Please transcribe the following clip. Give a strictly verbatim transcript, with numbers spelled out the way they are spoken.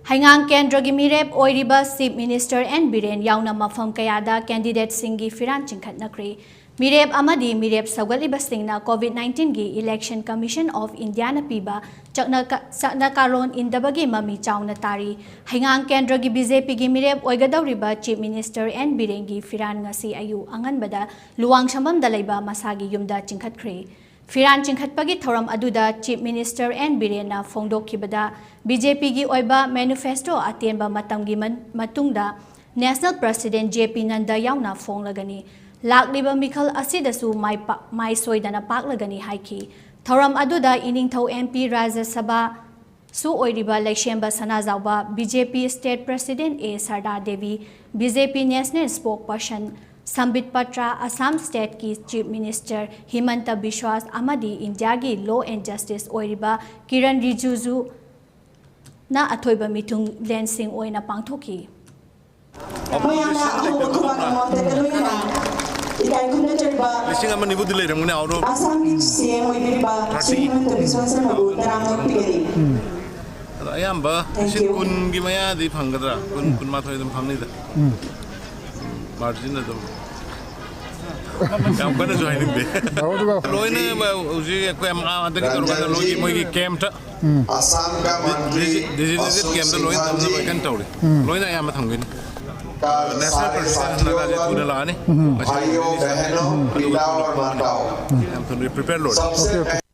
ꯍꯩꯉꯥꯡ ꯀꯦꯟꯗ꯭ꯔꯒꯤ ꯃꯤꯔꯦꯞ ꯑꯣꯏꯔꯤꯕ Chief Minister N ꯕꯤꯔꯦꯟ ꯌꯥꯎꯅ ꯃꯐꯝ ꯀꯌꯥꯗ candidateꯁꯤꯡꯒꯤ ꯐꯤꯔꯥꯟ ꯆꯤꯡꯈꯠꯅꯈ꯭ꯔꯦ꯫ ꯃꯤꯔꯦꯞ ꯑꯃꯗꯤ ꯃꯤꯔꯦꯞ ꯁꯧꯒꯠꯂꯤꯕꯁꯤꯡꯅ COVID nineteenꯒꯤ Election Commission of Indiaꯅ ꯄꯤꯕ ꯆꯠꯅ-, ꯆꯠꯅ ꯀꯥꯡꯂꯣꯟ ꯏꯟꯗꯕꯒꯤ ꯃꯃꯤ ꯆꯥꯎꯅ ꯇꯥꯔꯤ꯫ ꯍꯩꯉꯥꯡ ꯀꯦꯟꯗ꯭ꯔꯒꯤ BJPꯒꯤ ꯃꯤꯔꯦꯞ ꯑꯣꯏꯒꯗꯧꯔꯤꯕ Chief Minister N ꯕꯤꯔꯦꯟꯒꯤ ꯐꯤꯔꯥꯟ ꯉꯁꯤ ꯑꯌꯨꯛ ꯑꯉꯟꯕꯗ ꯂꯨꯋꯥꯡꯁꯪꯕꯝꯗ ꯂꯩꯕ ꯃꯁꯥꯒꯤ ꯌꯨꯝꯗ ꯆꯤꯡꯈꯠꯈ꯭ꯔꯦ꯫ ꯐꯤꯔꯥꯟ ꯆꯤꯡꯈꯠꯄꯒꯤ ꯊꯧꯔꯝ ꯑꯗꯨꯗ Chief Minister N ꯕꯤꯔꯦꯟꯅ ꯐꯣꯡꯗꯣꯛꯈꯤꯕꯗ, BJPꯒꯤ ꯑꯣꯏꯕ manifesto ꯑꯇꯦꯟꯕ ꯃꯇꯝꯒꯤ ꯃꯟ-, ꯃꯇꯨꯡꯗ National President J P Nanda ꯌꯥꯎꯅ ꯐꯣꯡꯂꯒꯅꯤ꯫ ꯂꯥꯛꯂꯤꯕ ꯃꯤꯈꯜ ꯑꯁꯤꯗꯁꯨ ꯃꯥꯏ ꯄꯥ-, ꯃꯥꯏ ꯁꯣꯏꯗꯅ ꯄꯥꯛꯂꯒꯅꯤ ꯍꯥꯏꯈꯤ꯫ ꯊꯧꯔꯝ ꯑꯗꯨꯗ ꯏꯅꯤꯡꯊꯧ MP ꯔꯥꯖ꯭ꯌ ꯁꯚꯥ ꯁꯨ ꯑꯣꯏꯔꯤꯕ ꯂꯩꯁꯦꯝꯕ ꯁꯅꯥꯖꯥꯎꯕ, BJP State President A ꯁꯔꯗꯥ Devi, BJP National Spokesperson ꯁꯝꯕꯤꯠ Patra, Assam stateꯀꯤ Chief Minister ꯍꯤꯃꯟꯇ ꯕꯤꯁ꯭ꯋꯥꯁ ꯑꯃꯗꯤ ꯏꯟꯗꯤꯌꯥꯒꯤ Law and Justice ꯑꯣꯏꯔꯤꯕ ꯀꯤꯔꯟ ꯔꯤꯖꯤꯖꯨꯅ ꯑꯊꯣꯏꯕ ꯃꯤꯊꯨꯡꯂꯦꯟꯁꯤꯡ ꯑꯣꯏꯅ ꯄꯥꯡꯊꯣꯛꯈꯤ꯫ ꯃꯌꯥꯝꯅ ꯑꯍꯧꯕ ꯈꯨꯕꯥꯛ ꯑꯃꯃꯝꯇꯒ ꯂꯣꯏꯅꯅ ꯏꯀꯥꯏ ꯈꯨꯝꯅꯖꯔꯤꯕ ꯂꯤꯁꯤꯡ ꯑꯃ ꯅꯤꯐꯨꯗꯤ ꯂꯩꯔꯝꯒꯅꯤ, ꯑꯥꯎꯠ ꯑꯣꯐ ꯑꯁꯥꯝꯒꯤ CM ꯑꯣꯏꯕꯤꯔꯤꯕ ꯊꯥꯔꯇꯤ꯫ ꯁ꯭ꯔꯤ ꯍꯤꯃꯟꯇ ꯕꯤꯁ꯭ꯋꯥ ꯁꯔꯃꯕꯨ ꯇꯔꯥꯃꯉꯥ ꯄꯤꯒꯅꯤ꯫ ꯑꯗꯣ ꯑꯌꯥꯝꯕ ꯂꯤꯁꯤꯡ ꯀꯨꯟꯒꯤ ꯃꯌꯥꯗꯤ ꯐꯪꯒꯗ꯭ꯔꯥ? ꯀꯨꯟ, ꯀꯨꯟꯃꯥꯊꯣꯏ ꯑꯗꯨꯝ ꯐꯪꯅꯤꯗ꯫ ꯃꯥꯔꯖꯤꯟ ꯑꯗꯨꯝ꯫ ꯌꯥꯝ ꯀꯟꯅꯁꯨ ꯍꯥꯏꯅꯤꯡꯗꯦ꯫ ꯂꯣꯏꯅ ꯍꯧꯖꯤꯛ ꯑꯩꯈꯣꯏ ꯑꯃ ꯑꯗꯒꯤ ꯇꯧꯔꯀꯥꯟꯗ ꯂꯣꯏꯒꯤ ꯃꯣꯏꯒꯤ ꯀꯦꯝꯞꯇ ꯑꯁꯥꯝꯒ ꯃꯟꯇ꯭ꯔꯤ ꯗꯤꯖꯤ-, ꯗꯤꯖꯤꯅꯦꯇꯦꯗ ꯀꯦꯝꯞꯇ ꯂꯣꯏꯅ ꯊꯝꯅꯕ ꯀꯟꯅ ꯇꯧꯔꯤ꯫ ꯂꯣꯏꯅ ꯑꯌꯥꯝꯕ ꯊꯝꯒꯅꯤ꯫ ꯅꯦꯁꯅꯦꯜ ꯄ꯭ꯔꯁꯤꯗꯦꯟꯠ ꯍꯟꯗꯛ ꯊꯨꯅ ꯂꯥꯛꯑꯅꯤ꯫ ꯉꯁꯤ ꯚꯥꯏ ꯑꯣ ꯕꯍꯅꯣ, ꯄꯤꯇꯥ ꯑꯣꯔ ꯃꯥꯇꯥ ꯑꯣ꯫ ꯌꯥꯝ ꯊꯨꯅ ꯄ꯭ꯔꯤꯄꯦꯌꯔ ꯂꯣꯏꯔꯦ꯫